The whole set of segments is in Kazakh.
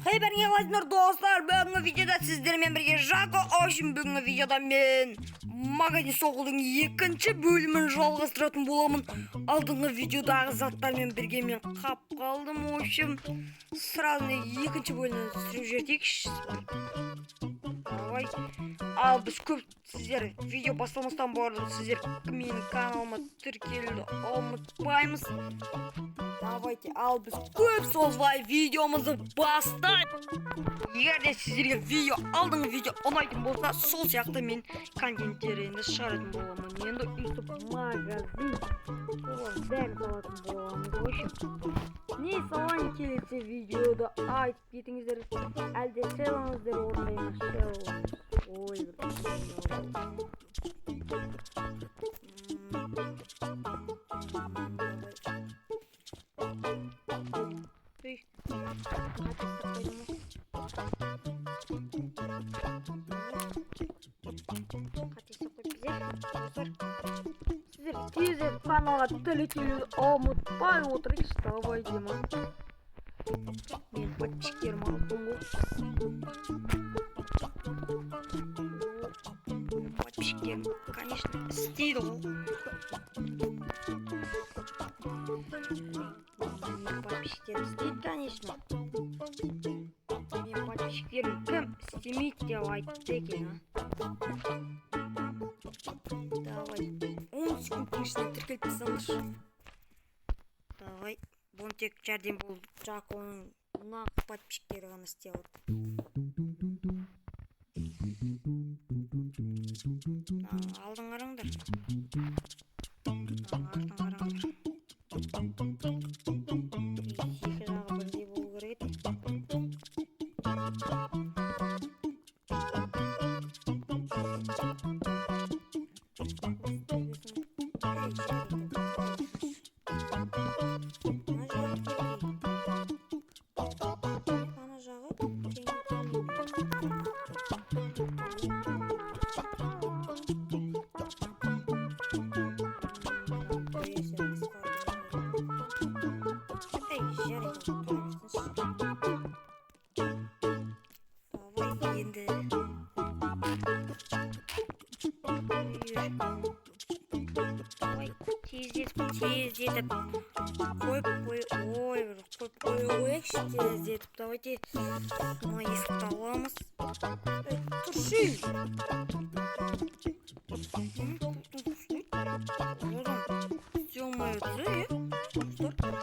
Хей, бәріңе қалайсыңдар, достар? Бүгінгі видеода сіздермен бірге Жако Оушен. Бүгінгі видеода мен магазин соғудың екінші бөлімін жалғастыратын боламын. Алдыңғы видеодағы заттармен бірге мен қап қалдым. В общем, сразу екінші бөлімін түсіріп жіберейікші. Давай. Ал біз көп сіздер видео басталмастан бұрын сіздер менің каналыма тіркелуді ұмытпаймыз. Давайте, ал біз көп созбай видеомызды бастайық. Егер де сіздерге видео, алдыңғы видео ұнайтын болса, сол сияқты мен контенттер енді шығаратын боламын. Енді өйстіп магазин солардың бәрін салатын боламыз. В общем, не салайын, келесі видеода айтып кетіңіздер. Әлде челлендждер орындай ма? Челлендж. Ой, бір давай. Үй, қате істеп қойдым ғой. Қате істеп қойыппыз, иә, достар. Сіздер тезірек каналға тіркелуді ұмытпай отырайықшы. Давай деймін. Менің подписчиктерім алтын ғой. Подписчиктерім, конечно, істейді ғой. Менің подписчиктерім істейді, конечно. Менің подписчиктерім кім істемейді деп айтты екен, а? Давай, 10 секундтың ішінде тіркеліп тастаңдаршы. Давай, бұны тек жәрдем бұл Жаконың нағыз подписчиктері ғана істей алады. Алдын қараңдар. Артын қараңдар. Екі жағы бірдей болу керек еді. Ей, жарайды, мына жағы бірдей. Ана жағы тең. Бір есе қысқарды. Ей, жарайды, тұра берсінші. Давай енді. Давай, тездетіп, тездетіп қойып қой, ой, бір қойып қоя қояйықшы тездетіп. Давайте мына есікті аламыз. Ей, тұршы. Одан істей алмай отыр, иә, достар.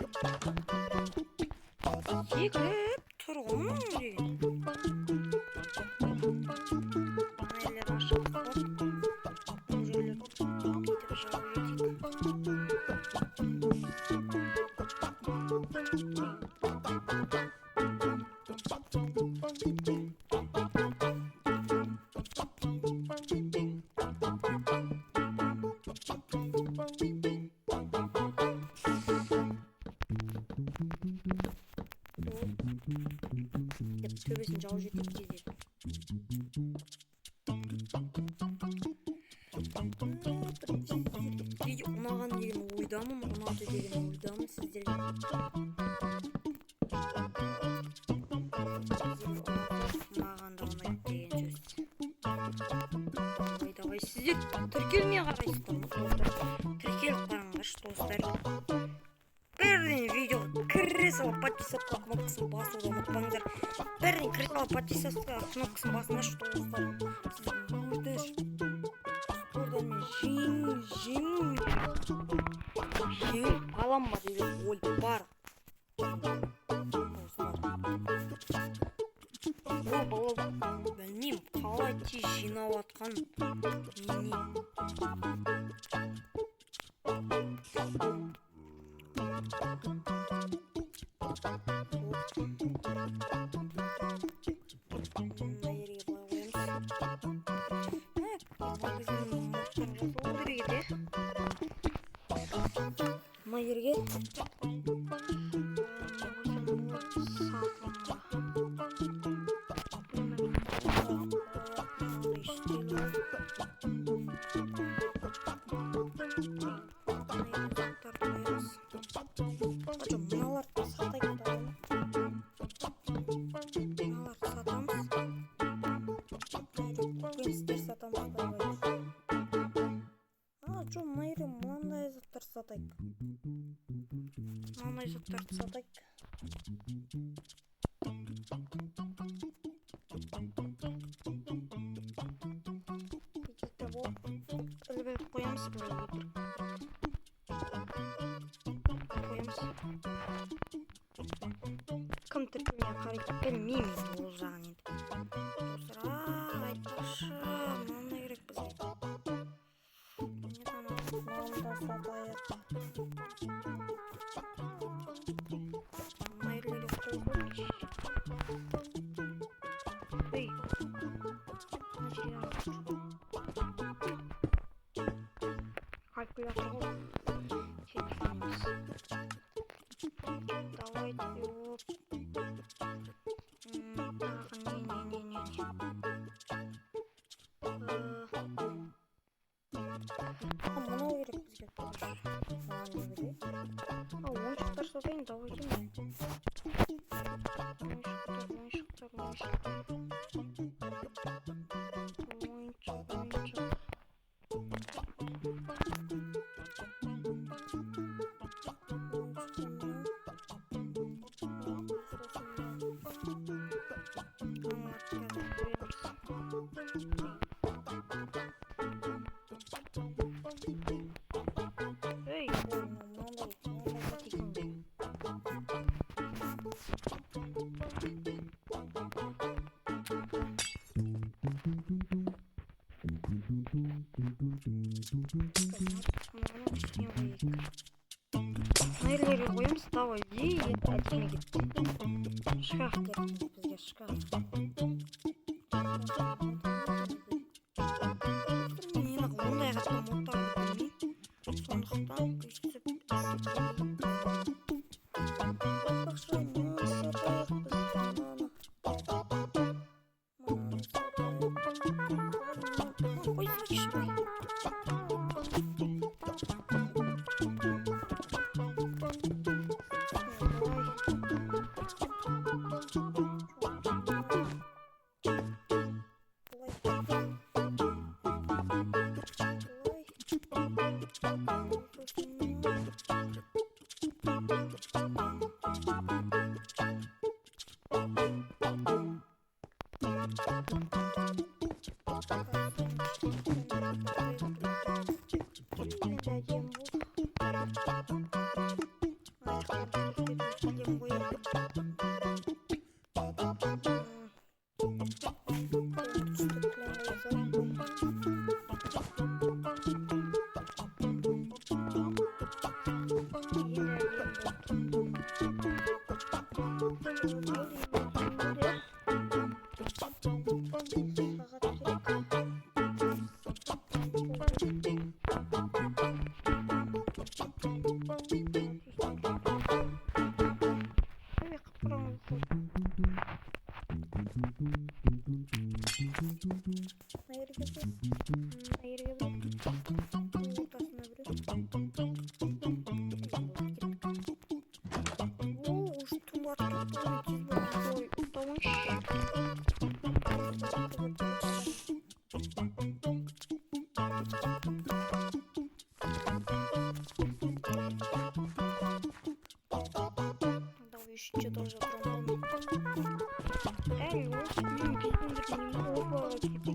Секіріп тұр ғой мынау деген. Мына жерлер ашық болады. Бұл жерлер бүйтіп жауып жетейік. Деп төбесін жауып жетейік тездетіп. Видео ұнаған деген ойдамын, ұнады деген ойдамын сіздерге. Сіздерге ұнаса, маған да ұнайды деген сөз. Давай, давай, сіздер тіркелмей қарайсыздар ма, достар? Тіркеліп қараңдаршы, достар. Бірден видеоға кіре салып подписаться кнопкасын басуды ұмытпаңыздар. Бірден кіре салып подписаться кнопкасын басыңдаршы, достар. Сіз өтініш. Спордан мен жеңу жеңіп қалам ба деген ой бар. Достар. Ол бала білмеймін қалай тез жинап жатқан нене. Мына жерге былай қоямыз. Мә, магазиннің модтарын жасау керек еді, иә. Мына жерге не қойсам болады сатылымға? Мынандай үстел ғой. Мына жерге заттарды қоямыз. А жоқ, мыналарды сатайық та. Жоқ, мына жерде мынандай заттар сатайық. Мынандай заттарды сатайық. Бүйтіп болып іліп қоямыз былай өтірік. Қоямыз. Кім тіркелмей қарайды, білмеймін енді ол жағын енді. Достар, айтпақшы, мынандай керек бізге. Не там, мынаны да сатайық. Мына жерлерге қойып қояйыншы. Ей, мына жерге қарап тұр. Қайтып келе жатыр ғой. Телефон емес. Давайте, оп. Тағы не, не, не, не, не. Мынау керек бізге тоже. Мынаны не берейік? Ойыншықтар сатайын, давайте мен. Ойыншықтар, ойыншықтар, ойыншықтар. Ойыншық, ойыншық. Ойыншық мынау. Сосын мынау. Аналарды қазір көреміз. Ей, ой, мынандай, мынандай зат екен ғой. Мынаны үстіне қояйық. Мына жерлерге қоямыз, давай, ей, енді әдемі кетті. Шкаф керек бізге, шкаф. Мен енді ондай қатты модтарды білмеймін. Сондықтан өйстіп істеймін. Айтпақшы, мынаны сатайық біз, мынаны. Мынаны сатайық. Қой салайықшы былай. Былай. Былай. Былай. Сосын мынау. Енді әдемі болды. Аяқтарын әдемі қояйық. Түсті кілем қоя салайық. Енді әдемі болды. Болды, енді сағат керек. Болды. Ой, қап-қараңғы болды. Мына жерге біреу, мына жерге біреу, ортасына біреу. Болды, кеттік. О, уже түн батып кетті ғой, тез бол, тез бол, ұйықтап алайыншы. Давай, үшінші этажда тұрамын ғой. Әй, осы үйдің безендірген неме? Опа, өзіңдер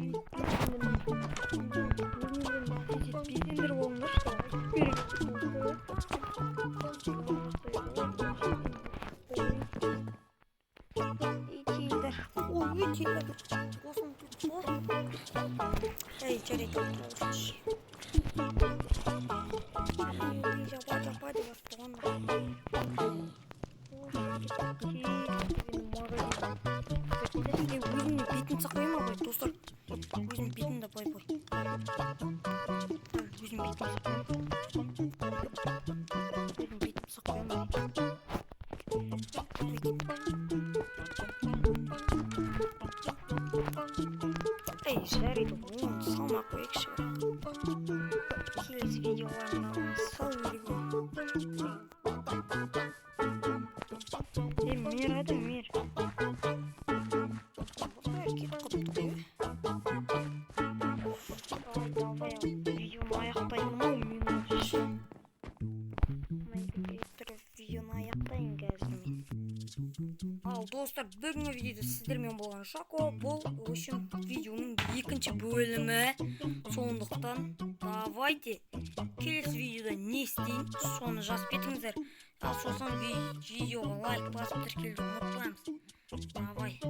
безендіріп алыңдаршы, айтып берейін. Ей, ой, телдер. Осыны кетті ғой. Ей, жарайды, отыра берсінші. Ей, жапа, жапа деп жатты ғой ана. Ей, өзімнің бетін сақлай ма былай, достар? Өзімнің бетімді былай былай. Өзімнің бетімді сақлаймын. Өзімнің бетімді сақлаймын. Ей, жарайды, оны салмай ақ қояйықшы бірақ. Келесі видеоларымда оны салу керек ғой. Ей, мэр қайда, мэр? Бәрі кетіп қалыпты ғой. Давай, давай, видеоны аяқтаймын ау. Ал, достар, бүгінгі видеода сіздермен болған Жако. Бұл, в общем, видеоның екінші бөлімі. Сондықтан давайте келесі видеода не істейін, соны жазып кетіңіздер. Ал сосын видеоға лайк басып, тіркелуді ұмытпаймыз. Давай.